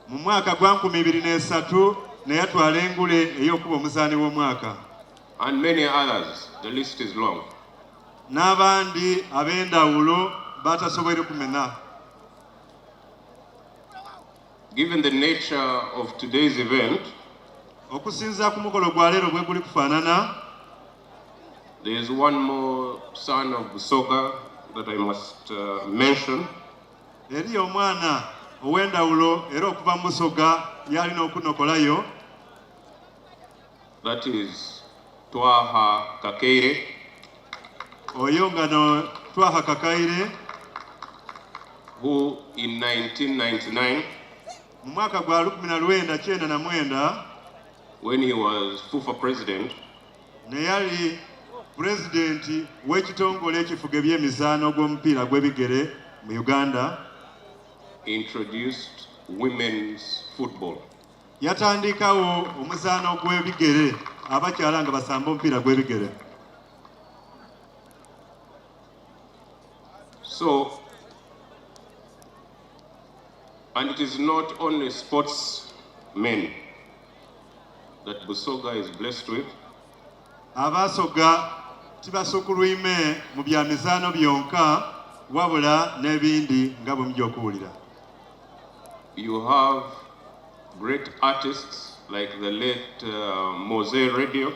Mu mwaka gwa 2003 neyatwala engule ey'okuba omuzaani w'omwaka. And many others. The list is long. N'abandi ab'endawulo batasoboire kumena. Given the nature of today's event, Okusinziira ku mukolo gwa leero bwe guli kufaanana, there is one more son of Busoga that I must mention. Eriyo omwana ow'endawulo era okuva mu Busoga yalina okunokolayo. That is Twaha Kakaire. Oyo nga no Twaha Kakaire, who in 1999, mu mwaka gwa 1999, when he was FUFA president, neyali pulezidenti w'ekitongole ekifuga eby'emizaano gw'omupiira gw'ebigere mu Uganda, introduced women's football. Yatandikawo omuzaano gw'ebigere abakyala nga basamba omupiira gw'ebigere. So, and it is not only sportsmen that Busoga is blessed with. Abasoga tibasukulwime mu bya mizaano byonka wabula n'ebindi nga bwe mujja okuwulira. You have great artists like the late Mose Radio.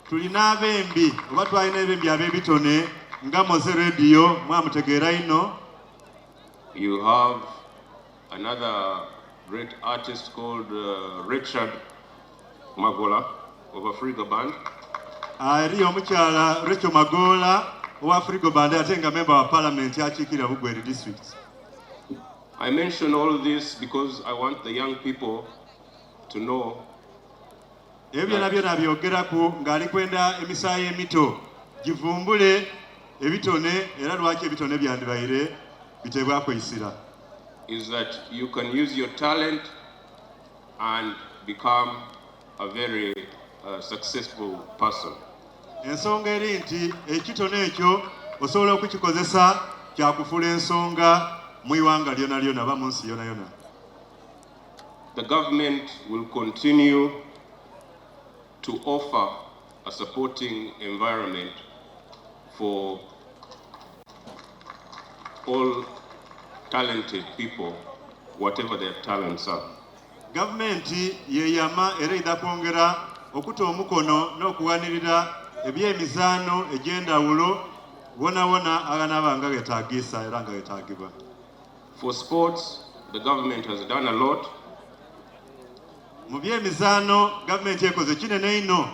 Tulina abembi oba twalina ebembi ab'ebitone nga Mose Radio mwamutegeera ino. You have another great artist called Richard Magola of Africa Band. Eriyo omukyala Rachel Magola owa Afrigo Band ate nga member wa parliament akiikirira Bugweri district. I mention all this because I want the young people to know. Ebyo byonna byonna byogeraku ng'ali kwenda emisaayi emito givumbule ebitone era lwaki ebitone byandibaire biteebwako isira. Is that you can use your talent and become a very successful person. Ensonga eri nti ekitone ekyo osobola okukikozesa kyakufuula ensonga mu iwanga lyona lyona oba mu nsi yona yona. The government will continue to offer a supporting environment for all talented people, whatever their talents are. Gavumenti yeyama era erida kwongera okuta omukono n'okuwanirira eby'emizaano egy'endawulo wona wona aganaaba nga getagisa era nga getagibwa. For sports, the government has done a lot. Mu by'emizaano gavumenti ekoze kinene ino.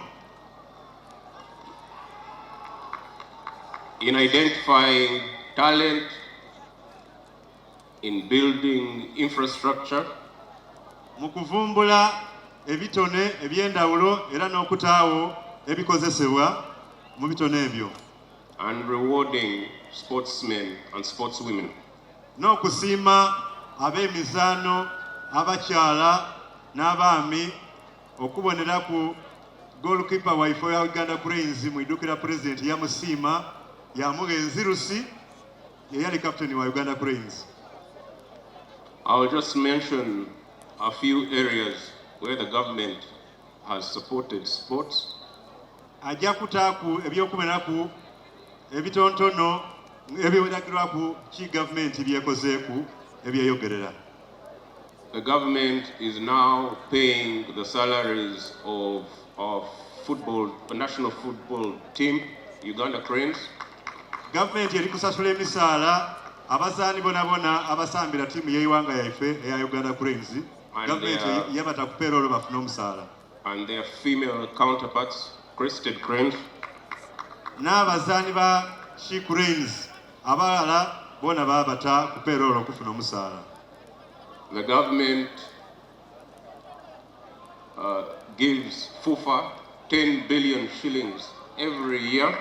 In identifying talent, in building infrastructure, mu kuvumbula ebitone eby'endawulo era n'okutaawo ebikozesebwa mu bitone ebyo, and rewarding sportsmen and sportswomen. N'okusiima ab'emizaano abakyala n'abaami okubonera ku goalkeeper waife wa Uganda Cranes mwidukira president yamusiima yamuwa enzirusi eyali captain wa Uganda Cranes. I'll just mention a few areas where the government has supported sports. Ajja kutaaku ebyokuboneraku ebitonotono ebiweragirwaku ki gavumenti byekozeeku ebyeyogerera. The government is now paying the salaries of our football, national football team, Uganda Cranes. Gavumenti eri kusasula emisaala abazaani bonabona abasambira ttiimu y'eiwanga yaife eya Uganda Cranes. Gavumenti yabata ku payroll bafune omusaala. And their female counterparts, Crested Cranes. N'abazaani ba She Cranes abalala bona babata ku payroll okufuna omusaala. The government gives FUFA 10 billion shillings every year.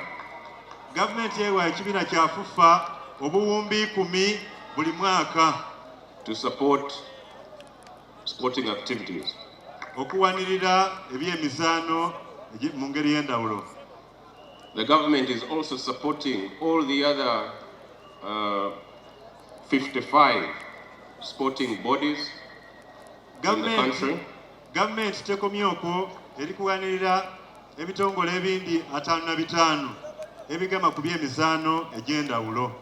Gavumenti ewa ekibiina kya FUFA obuwumbi 10 buli mwaka to support sporting activities. Okuwanirira eby'emizaano mu ngeri y'endawulo. The government is also supporting all the other 55 sporting bodies. in the Gavumenti country. Gavumenti tekomye okwo, eri kuwanirira ebitongole ebindi 55 ebigema ku byemizaano egy'endawulo.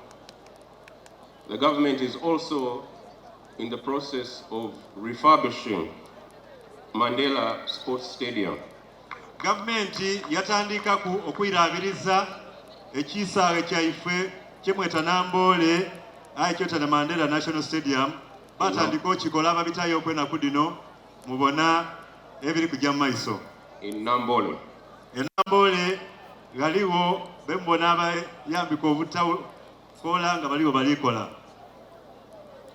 The government is also in the process of refurbishing Mandela Sports Stadium. Gavumenti yatandikaku okwiraabiriza ekisaawe kyaife kyemweta Namboole, aye kyetana Mandela National Stadium. Batandika okikola ababitayo okwenaku dino mubona ebiri kujja mu maiso. In Nambole. Enamboole galiwo bemubona abayambika obutakola nga baliwo balikola.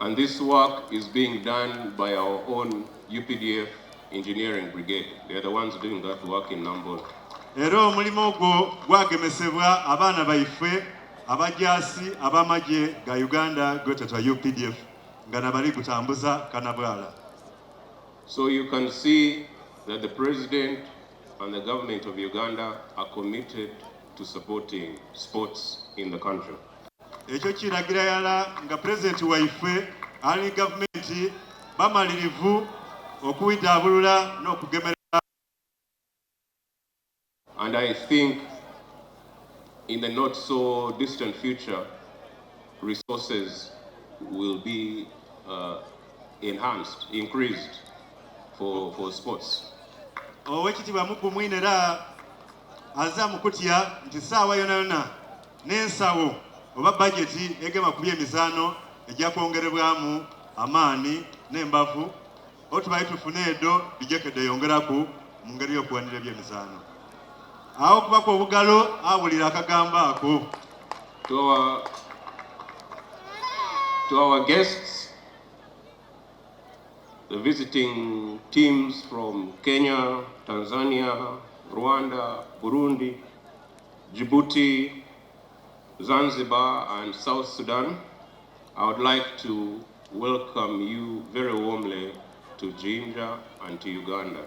And this work is being done by our own UPDF Engineering Brigade. They are the ones doing that work in Nambole. Era omulimu ogwo gwagemesebwa abaana baife abajaasi ab'amagye ga Uganda gweteta UPDF nga nabali gutambuza kanabwala. So you can see that the president and the government of Uganda are committed to supporting sports in the country. Ekyo kiragira yala nga pulezidenti waife ali gavumenti bamalirivu okuwidabulula n'okugemera. And I think in the not so distant future, resources will be enhanced, increased for sports. Owekitiibwa Mugumwine era aza mukutya nti saawa yona yona n'ensawo oba bajeti egema ku byemizaano ejja kwongerebwamu amaani n'embavu otubaye tufune edo bijekedde yongeraku mu ngeri y'okuwanira ebyemizaano. Awo okubaka obugalo awulira akagambo ako. To our guests, the visiting teams from Kenya, Tanzania, Rwanda, Burundi, Djibouti, Zanzibar, and South Sudan, I would like to welcome you very warmly to Jinja and to Uganda.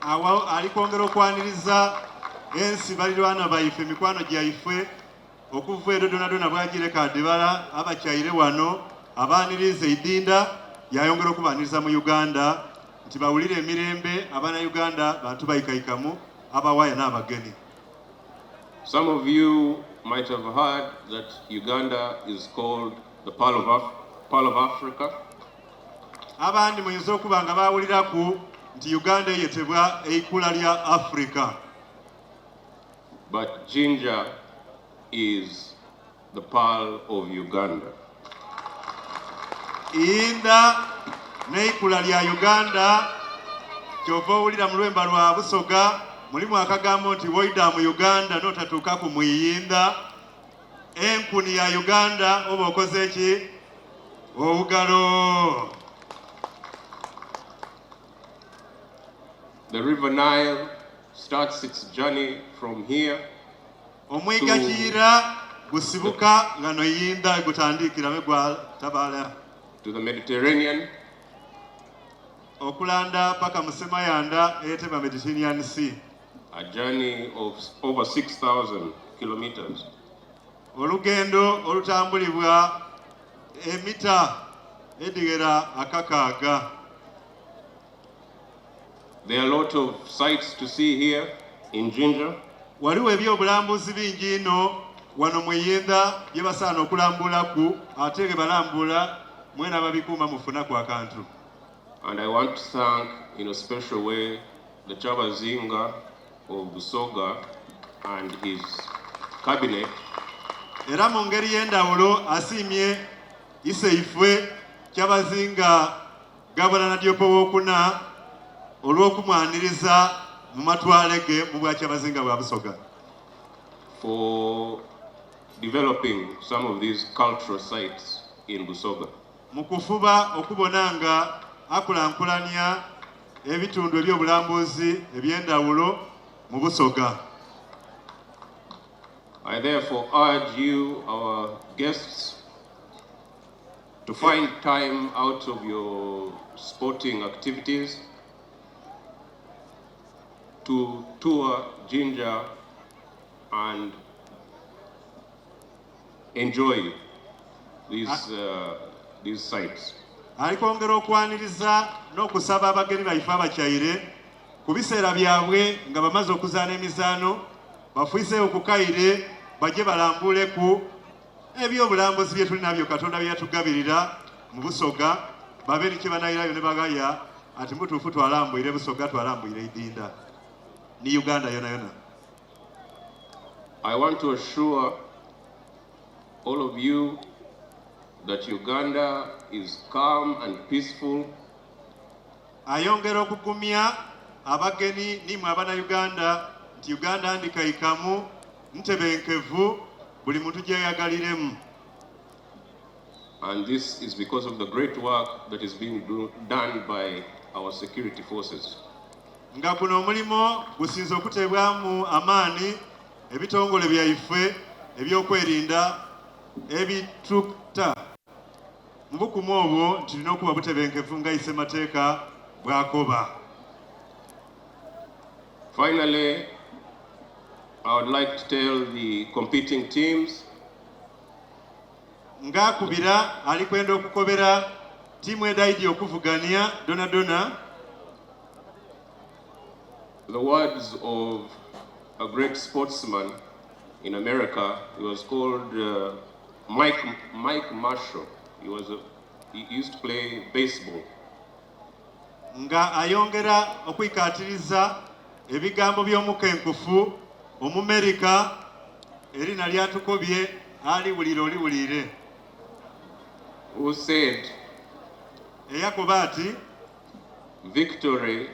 Awo ali kwongera okwaniriza ensi balirwana baife, mikwano gyaife okuva edo donadona bwagireka adibala abakyaire wano abaniriza eidinda yayongera okubaniriza mu Uganda nti bawulire emirembe abana Uganda bantu baikaikamu abawaya n'abageni. Some of you might have heard that Uganda is called the Pearl of Africa. Abandi muyinza okuba nga bawuliraku nti Uganda eyetebwa eikula lya Afrika. But Jinja is the pearl of Uganda. Iyinda n'eikula lya Uganda, kyova owulira mu lwemba lwa Busoga mulimu akagambo nti woida mu Uganda n'otatuuka ku mwiyinda enkuni ya Uganda oba okoze ki obugalo. The River Nile starts its journey from here Omwiga Kiira gusibuka ngano iyinda gutandikiramu gwa tabaala to the Mediterranean okulanda paka mu Semayanda eyetebwa Mediterranean Sea, a journey of over 6,000 kilometers. Olugendo olutambulibwa emita edigera 6,000. There are a lot of sights to see here in Jinja. Waliwo ebyobulambuzi bingi ino wano mwiyinda bye basaana okulambulaku ate ge balambula mwena ababikuuma mufunaku akantu. And I want to thank in a special way the Kyabazinga of Busoga and his cabinet Era mu ngeri y'endawulo asiimye iseifwe Kyabazinga Gabula Nadiope Wookuna olw'okumwaniriza mu matwale ge mu bwakyabazinga bwa Busoga for developing some of these cultural sites in Busoga. Mu kufuba okubona nga akulankulanya ebitundu ebyobulambuzi eby'endawulo mu Busoga. I therefore urge you, our guests, to find time out of your sporting activities to tour Jinja and enjoy these sites. Ali kwongera okwaniriza n'okusaba abagenyi baife abakyaire ku biseera byabwe nga bamaze okuzaana emizaano bafuiseewo ku kaire bajje balambuleku ebyobulambuzi bye tuli nabyo Katonda bye yatugabirira mu Busoga, babe ni kye banayirayo ne bagaya ati mutuufu twalambwire Busoga, twalambwire Idinda ni Uganda yona yona. I want to assure all of you that Uganda is calm and peaceful. Ayongera okugumya abagenyi nimwe abannayuganda nti Uganda ndikaikamu, ntebenkevu, buli muntu gyeyagaliremu. And this is because of the great work that is being done by our security forces. Nga guno omulimu gusinze okuteebwamu amaani ebitongole byaife ebyokwerinda ebituta mu bukumu obwo nti tulina okuba butebenkevu nga ssemateeka bw'akoba. Finally, I would like to tell the competing teams Ng'akubira ali kwenda okukobera ttiimu edaidi okuvuganya dona dona the words of a great sportsman in America. He was called Mike Marshall. He used to play baseball. Nga ayongera okwikaatiriza ebigambo by'omukenkufu Omumerika erina lyatukobye aliwulire oliwulire who said, eyakoba ati, "Victory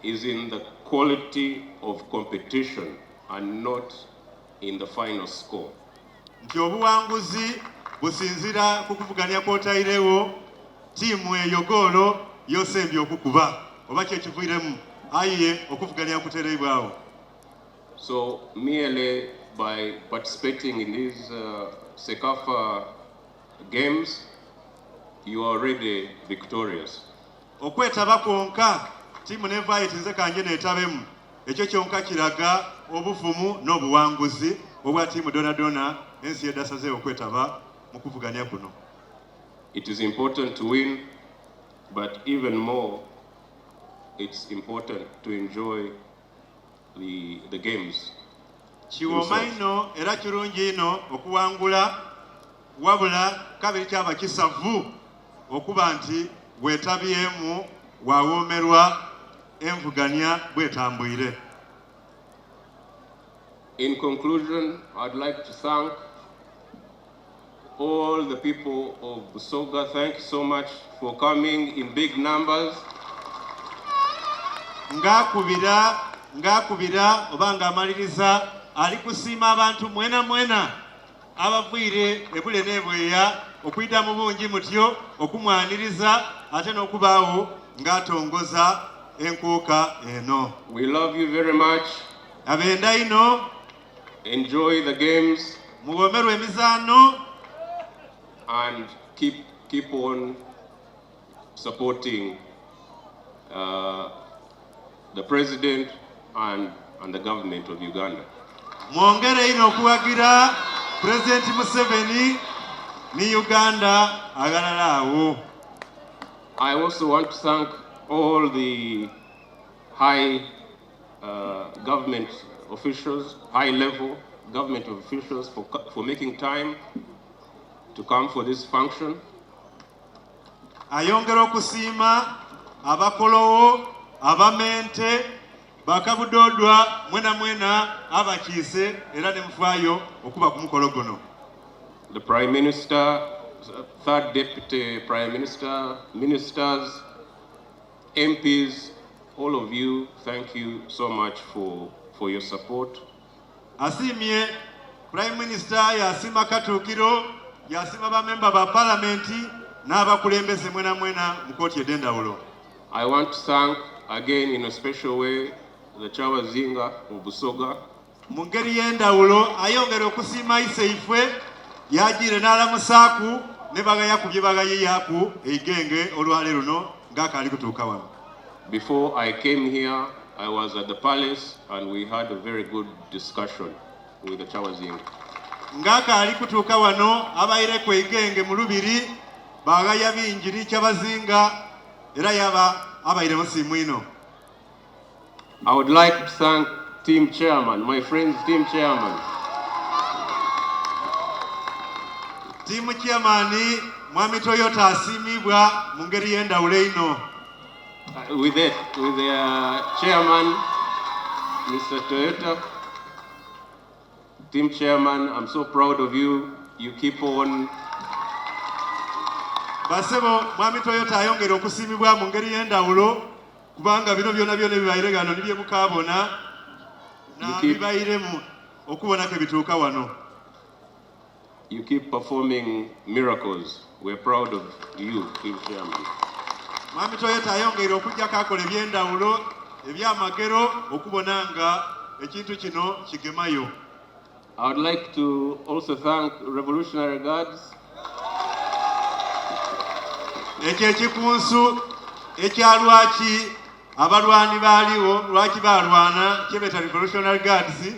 is in the quality of competition and not in the final score." Nti obuwanguzi businzira ku kuvuganya kw'otairewo ttiimu eyo goolo yosembye okukuba oba kyekivuiremu aye okuvuganya kutereibwawo. So merely by participating in these CECAFA games, you are already victorious. Okwetaba kwonka ttiimu nevaayo tinze kanje neetabemu ekyo kyonka kiraga obuvumu n'obuwanguzi obwa ttiimu donadona ensi edasazeewo okwetaba mu kuvuganya kuno. It is important to win, but even more, it's important to enjoy the games Kiwooma themselves. Ino era kirungi ino okuwangula wabula kabiri kyaba kisavu okuba nti weetabyemu wawoomerwa envuganya bwetambwire. In conclusion, I'd like to thank all the people of Busoga. Thank you so much for coming in big numbers. Ng'akubira oba ng'amaliriza ali kusiima abantu mwena mwena abaviire ebule n'ebweya okwidda mu bungi mutyo okumwaniriza ate n'okubaawo ng'atongoza enkuuka eno. We love you very much. Abenda ino. Enjoy the games Muwomerwe emizaano and keep on supporting the president and the government of Uganda. Mwongere ino okuwagira Pulezidenti Museveni ne Uganda agalala awo. I also want to thank all the high government officials, high level government officials for making time to come for this function. Ayongera okusiima abakolowo abamente bakabudodwa mwena mwena abakiise era ne mufaayo okuba ku mukolo guno. The Prime Minister, third Deputy Prime Minister, ministers, MPs, all of you, thank you so much for your support. Asiimye Prime Minister, yasiima katuukiro, yasiima bamemba ba palamenti n'abakulembeze mwena mwena mu kooti ed'endawulo. I want to thank again in a special way the Kyabazinga of Busoga, Mu ngeri y'endawulo ayongera okusiima ise ifwe yagiire n'alamusaaku ne bagayaku bye bagayiyaku eigenge olwale luno ng'akaali kutuuka wano. Before I came here, I was at the palace and we had a very good discussion with the Kyabazinga. Ng'akaali kutuuka wano abaireko eigenge mu lubiri. Baghaya bingi Kyabazinga era yaba abaire musiimu ino. I would like to thank team chairman, my friends, team chairman. Team chairman Mwami Toyota asiimibwa mu ngeri y'endawulo ino. With their chairman, Mr. Toyota. Team chairman, I'm so proud of you. You keep on. Basebo, Mwami Toyota ayongera okusiimibwa mu ngeri y'endawulo kubanga bino byona byona ebibaire gano nibye mukaabona nabibairemu okubonako ebituuka wano. You keep performing miracles. We're proud of you, team chairman. Mwami Toyota ayongera okujjako akola ebyendawulo ebyamagero okubona nga ekintu kino kigemayo. I would like to also thank Revolutionary Guards. Ekyo ekikunsu ekya lwaki abalwani baaliwo, lwaki balwana, kyebeta Revolutionary Guards.